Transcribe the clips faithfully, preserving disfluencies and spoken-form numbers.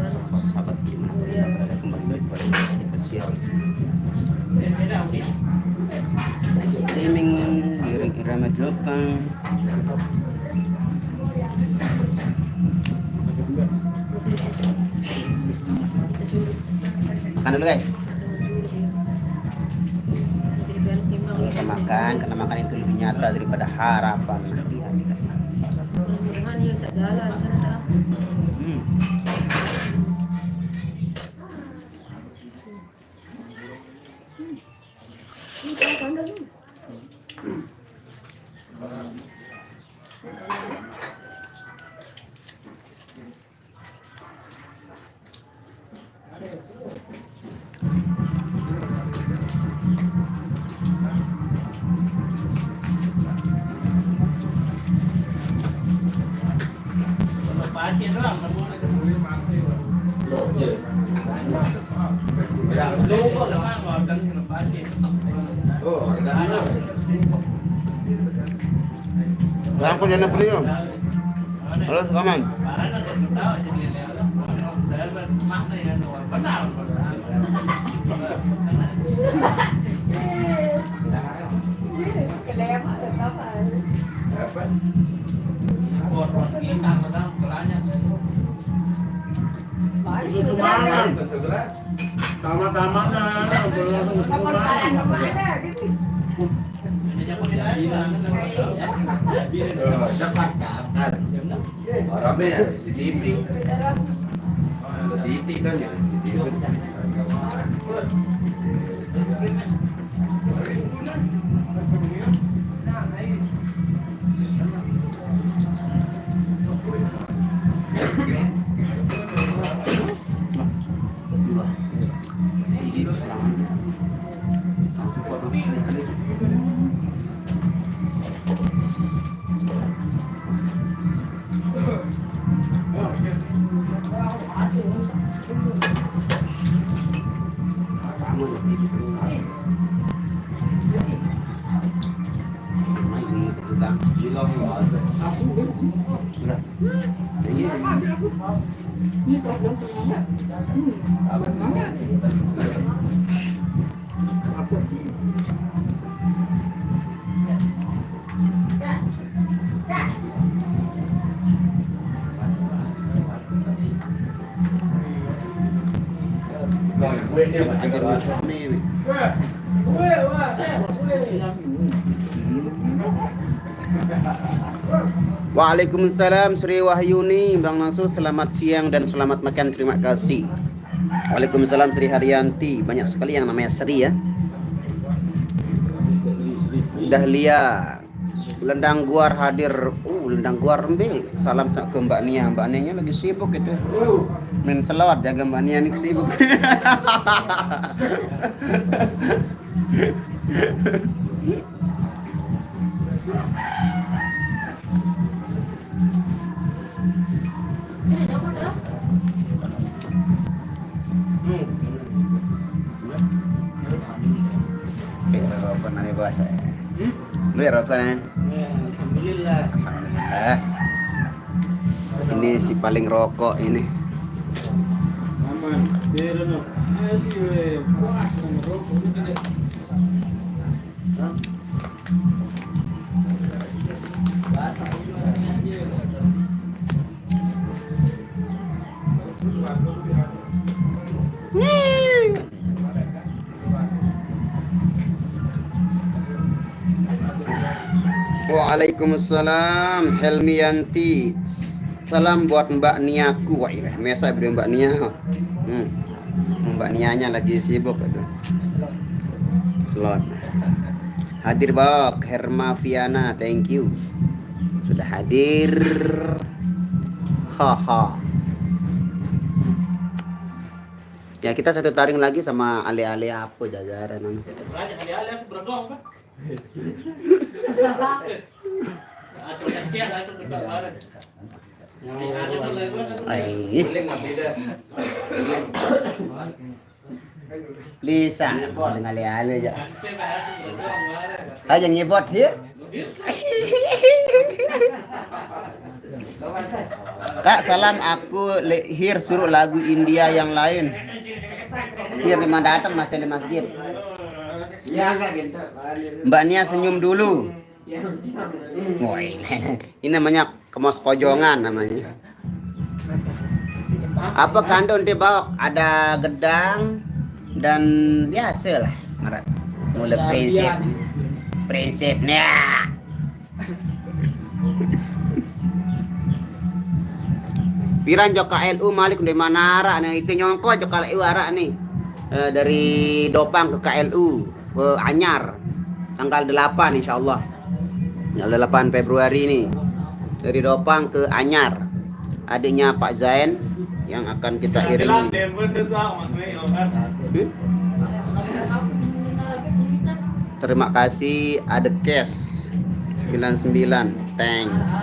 Sahabat-sahabat di mana pun Anda berada, kembali lagi pada saya, Rizky. Live streaming di Irama Jepang. Makan dulu, guys. Kalau kita makan, karena makan itu lebih nyata daripada harapan. Hmm. Rangkul jana priyo. Halo, sekaman. Susu mangan. Tama-tama na, belum susu mangan. Rame ya, C C T V. Ada C C T V kan ya, C C T V. Waalaikumsalam, Sri Wahyuni, Bang Nasu, selamat siang dan selamat makan, terima kasih. Waalaikumsalam, Sri Haryanti, banyak sekali yang namanya Sri ya. Dahlia, Lendang Guar hadir. Uh, Lendang Guar mbe. Salam sa-, ke Mbak Nia. Mbak Nianya lagi sibuk itu. Main selawat, jaga Mbak Nia ni sibuk. Kayak rokok nanya bahasa. Hmm? Lu ya rokok nih? Ya, alhamdulillah. Alhamdulillah. Ini si paling rokok ini. Aman. Dia udah no. Ayo sih, weh. Puas sama rokok. Ini kan deh. Hah? Waalaikumsalam, Helmianti. Salam buat Mbak Niaku. Wah, iya, mesa beri Mbak Nia. Hmm. Mbak Nianya lagi sibuk itu. Slot. Hadir, Bok. Hermaviana, thank you. Sudah hadir. Haha. Ya, kita satu taring lagi sama ale-ale apa jajaran anu. Ai. Lisa, dengan ale-ale aja. Aja nyebut dia. Kak, salam, aku Lehir, suruh lagu India yang lain. Biar lima datang, masih di masjid. Iya, Kak, gitu. Mbak Nia senyum dulu. Woi, ini namanya kemos kojongan namanya. Apa kandung di bawah? Ada gedang dan biasa lah. Mara-, mula prinsip. Prinsipnya. Piran jok K L U malik dari mana arah nih? Itu nyongko jok K L U arah nih. Eh, dari Dopang ke K L U, ke Anyar. Tanggal delapan, insya Allah. Tanggal delapan Februari nih. Dari Dopang ke Anyar. Adiknya Pak Zain yang akan kita iringi. Hmm? Terima kasih, ada cash sembilan sembilan. Thanks.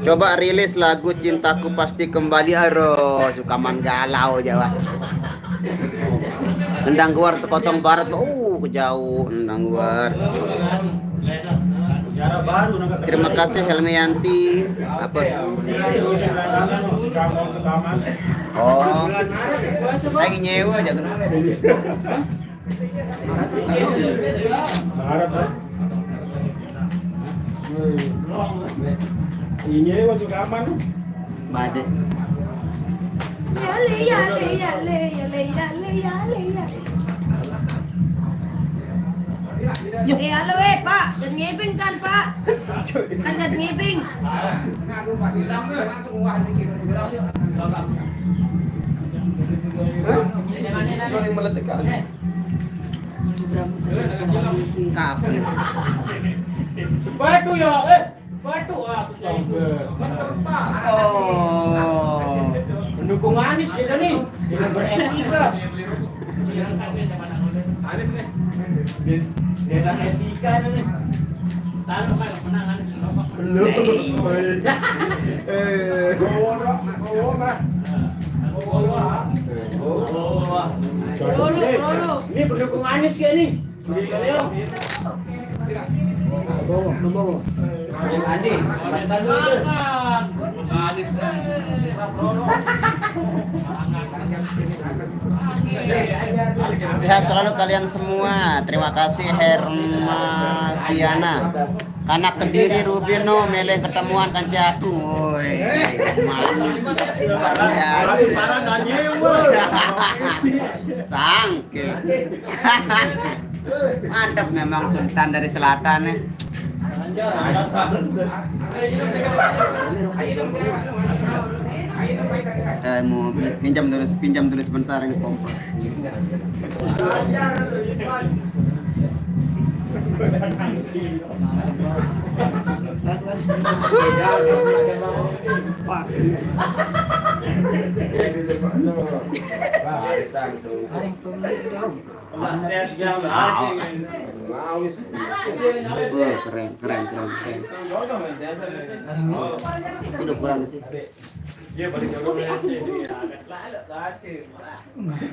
Coba rilis lagu Cintaku Pasti Kembali. Aduh, suka man galau, Jawa. Nendang Guar Sekotong Barat, uh, jauh Nendang Guar. Terima kasih, Helmianti. Apa? Oh, lagi nyewa aja, kenapa? Ini masuk aman. Bade. Ya le, ya le, ya le, ya le, ya le, ya le, ya le. Eh, halo, eh, Pak. Dan ngebeng kan, Pak? Kan dan ngebeng. Hah? Boleh meletik, Kak? Kafe. Sepatu ya, eh. Sepatu, astaga. Oh. Pendukung Anies kita nih. Kita beretika. Anies nih. Bela etika nih. Tahu main menang Anies. Belum. Eh. Bawa, Pak. Bawa, Pak. Bawa. Roro, Roro. Ini pendukung Anies kayak nih. Roro. Bawa, bawa. Andi, mantan lu tuh. Sehat selalu kalian semua. Terima kasih, Herma Viana. Kanak Kediri, Rubin, no, meleng ketemuan kan aku. Woi, mantap. Luar biasa. Sangke. Mantap memang Sultan dari Selatan nih. Eh, mau pinjam dulu, pinjam dulu sebentar ini kompor. Pas. Wah, keren, keren, keren, keren. Udah kurang sih.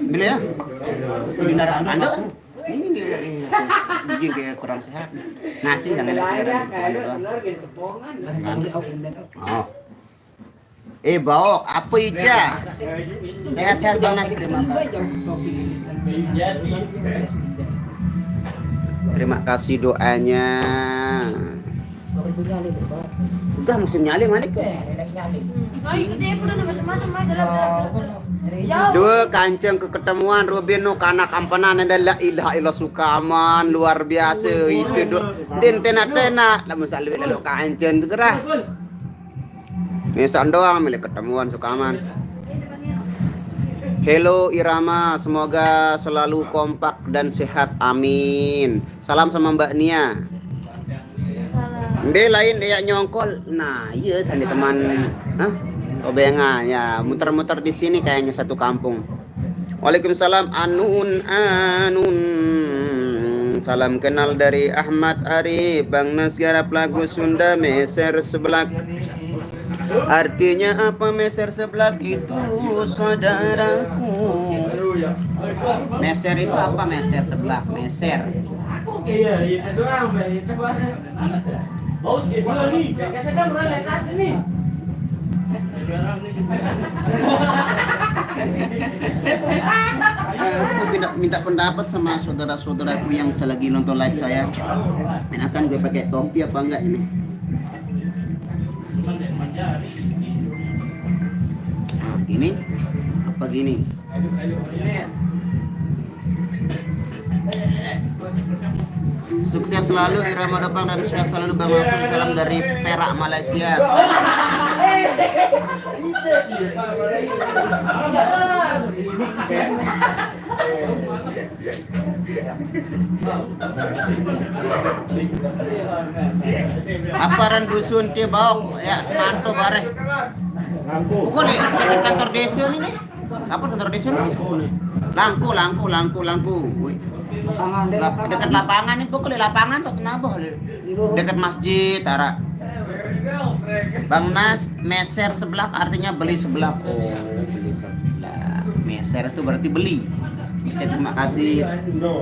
Bila ya? Ini dia, ini. Mungkin dia kurang sehat. Nasi yang enak ya, ada doang. Oh. Eh, Baok, apa Ica? Sehat-sehat, Bang Nas, terima kasih. Terima kasih doanya. Udah musim nyali, Malik. Dua kanceng keketemuan, Robin, no, kanak ampenan, ada la ilaha illallah Sukaman, luar biasa. Itu dua, din tena-tena, lamun salwi lalu kanceng, gerah. Nisan doang milik ketemuan Sukaman. Hello Irama, semoga selalu kompak dan sehat. Amin. Salam sama Mbak Nia. Salam. Nde lain dia nyongkol. Nah, iya sandi teman. Hah? Obengan ya, muter-muter di sini kayaknya satu kampung. Waalaikumsalam, Anun, Anun. Salam kenal dari Ahmad Arif, Bang Nas garap lagu Sunda Meser Seblak. Artinya apa meser seblak itu, saudaraku? Meser itu apa, meser seblak? Meser. Iya, itu doang, Bang. Itu banget. Bau segitu nih, kayak sedang berada atas nih. Eh, aku minta, minta pendapat sama saudara-saudaraku yang selagi nonton live saya. Enakan gue pakai topi apa enggak ini? Nah, gini apa gini? Sukses selalu Irama Dopang dan sehat selalu Bang Masul. Salam dari Perak, Malaysia. Aparan dusun ti bawa ya mantu bareh. Pokoknya dekat kantor desa ini nih. Apa kantor desa nih? Langku, Langku, Langku, Langku. Wih. Lapangan, dekat lapangan nih, pokoknya lapangan tuh kenapa? Dekat masjid, Tara. Bang Nas, meser seblak artinya beli seblak. Oh, beli seblak. Meser itu berarti beli. Oke, terima kasih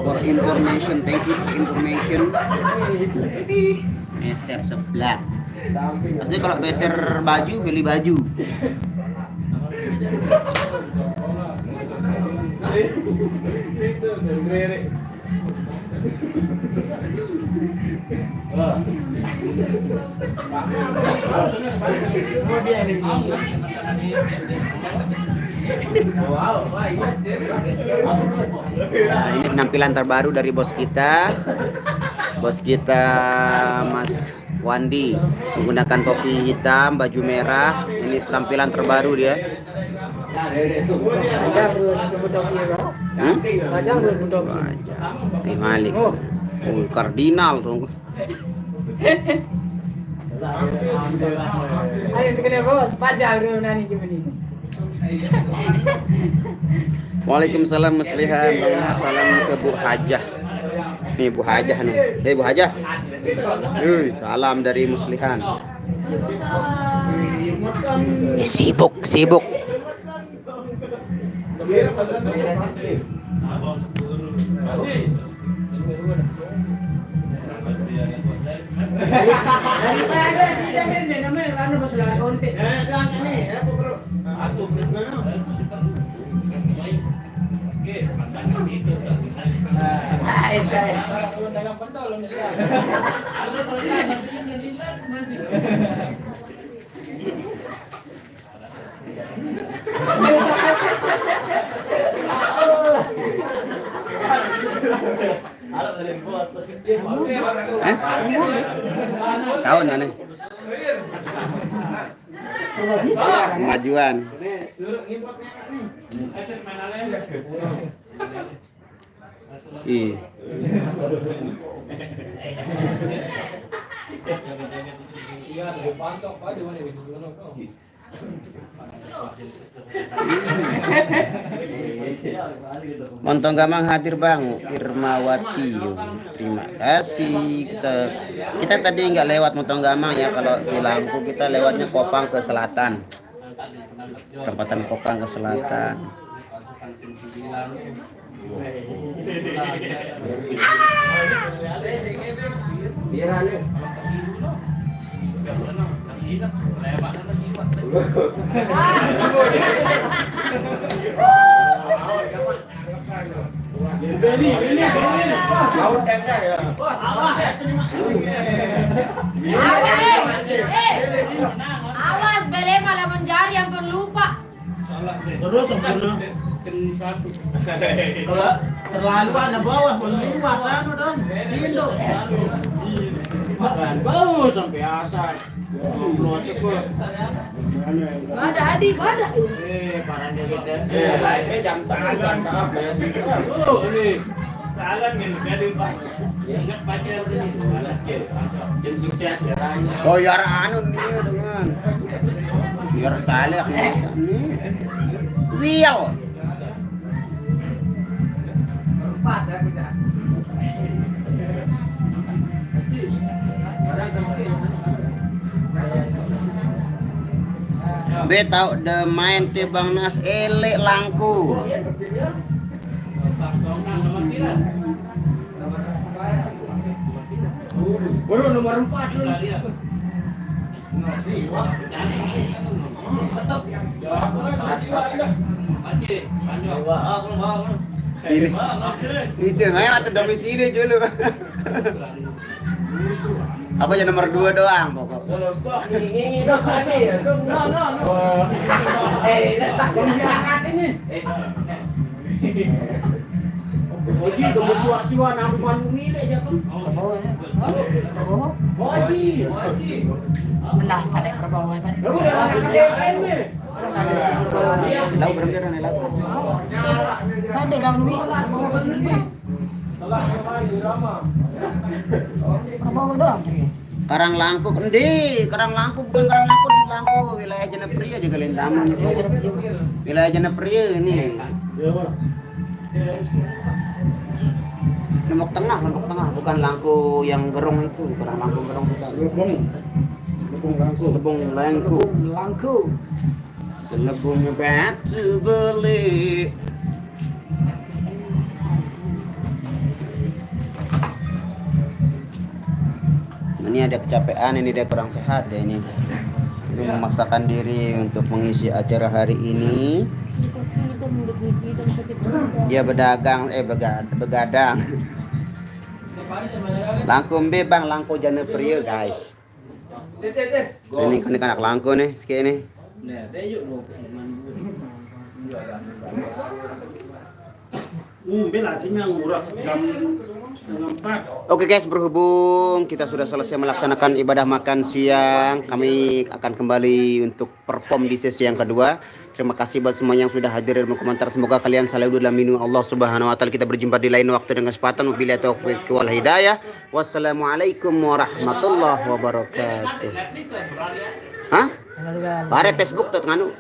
for information. Thank you for information. Meser seblak. Pasti kalau meser baju, beli baju. Nah, ini penampilan terbaru dari bos kita. Bos kita, Mas Wandi, menggunakan topi hitam, baju merah. Ini penampilan terbaru dia. Pajang dulu nanti budak dia, bro. Hmm? Pajang dulu budak dia. Pajang. Eh, Malik. Oh. Oh, kardinal dong. Ayo, kita bos. Pajang dulu nanti gimana ini? Waalaikumsalam Muslihan. Salam ke Bu Hajah. Nih Bu Hajah nih. Eh, Bu Hajah. Wih, salam dari Muslihan. Eh, sibuk, sibuk. Daripada si Dahir dia namanya, anu, pas ulang konti. Aku, Bro. Aku, Krisna. Eh? Tahun aneh. Kemajuan. Ih. Montong Gamang hadir, Bang Irmawati. Terima kasih. Kita kita tadi nggak lewat Montong Gamang ya, kalau di Langku kita lewatnya Kopang ke selatan. Perempatan Kopang ke selatan. Awas, eh, eh, awas, bele malah menjari yang perlu, Pak. Terus sempurna. Kalau terlalu ada bawah, belum kuat, anu dong. Indo. Makan bau sampai asar. Belum masuk kok. Ada Adi, ada. Eh, parahnya kita. Eh, lainnya jam tangan kan, tak apa ya. Oh, ini. Salah nih, jadi Pak. Ingat pakai apa nih? Tim sukses ya. Oh, ya anu nih dengan. Biar tali aku masa nih. Wiel. Be tau de main ti Bang Nas elek Langku. Baru nomor empat lu. Ini. Itu, ayo, atau domisili dulu. Aku aja nomor dua doang pokok. Oji, kamu suak siwa, namu manu ngile aja tuh. Prabowo, ya. Prabowo. Oji. Menang, kali Prabowo, ya, kan? Kamu udah makan D M nih. Lau berembe nih, lau. Ada daun wi, Prabowo kan tinggi. Prabowo doang, ya. Karang Langkuk, endi? Karang Langkuk bukan Karang Langkuk, di Langkuk, wilayah Jenepria juga lain tamu nih. Wilayah Jenepria ini. Lombok Tengah, Lombok Tengah, bukan Langku yang gerong itu, Karang Langkuk gerong bukan. Selebung. Selebung Langkuk. Selebung Langkuk. Langkuk. Selebung batu beli. Ini ada kecapean, ini dia kurang sehat deh ini. Jadi memaksakan diri untuk mengisi acara hari ini. Dia berdagang, eh, bega- begadang. Langkung be, Bang, Langkung Jana Pria, guys. Ini kan anak Langkung nih, siki nih. Hmm, bela sih yang nguras jam setengah empat. Oke guys, berhubung kita sudah selesai melaksanakan ibadah makan siang, kami akan kembali untuk perform di sesi yang kedua. Terima kasih buat semua yang sudah hadir dan berkomentar. Semoga kalian selalu dalam lindungan Allah Subhanahu wa taala. Kita berjumpa di lain waktu dan kesempatan. Wabillahi taufiq wal hidayah. Wassalamualaikum warahmatullahi wabarakatuh. Hah? Bare Facebook tuh nganu.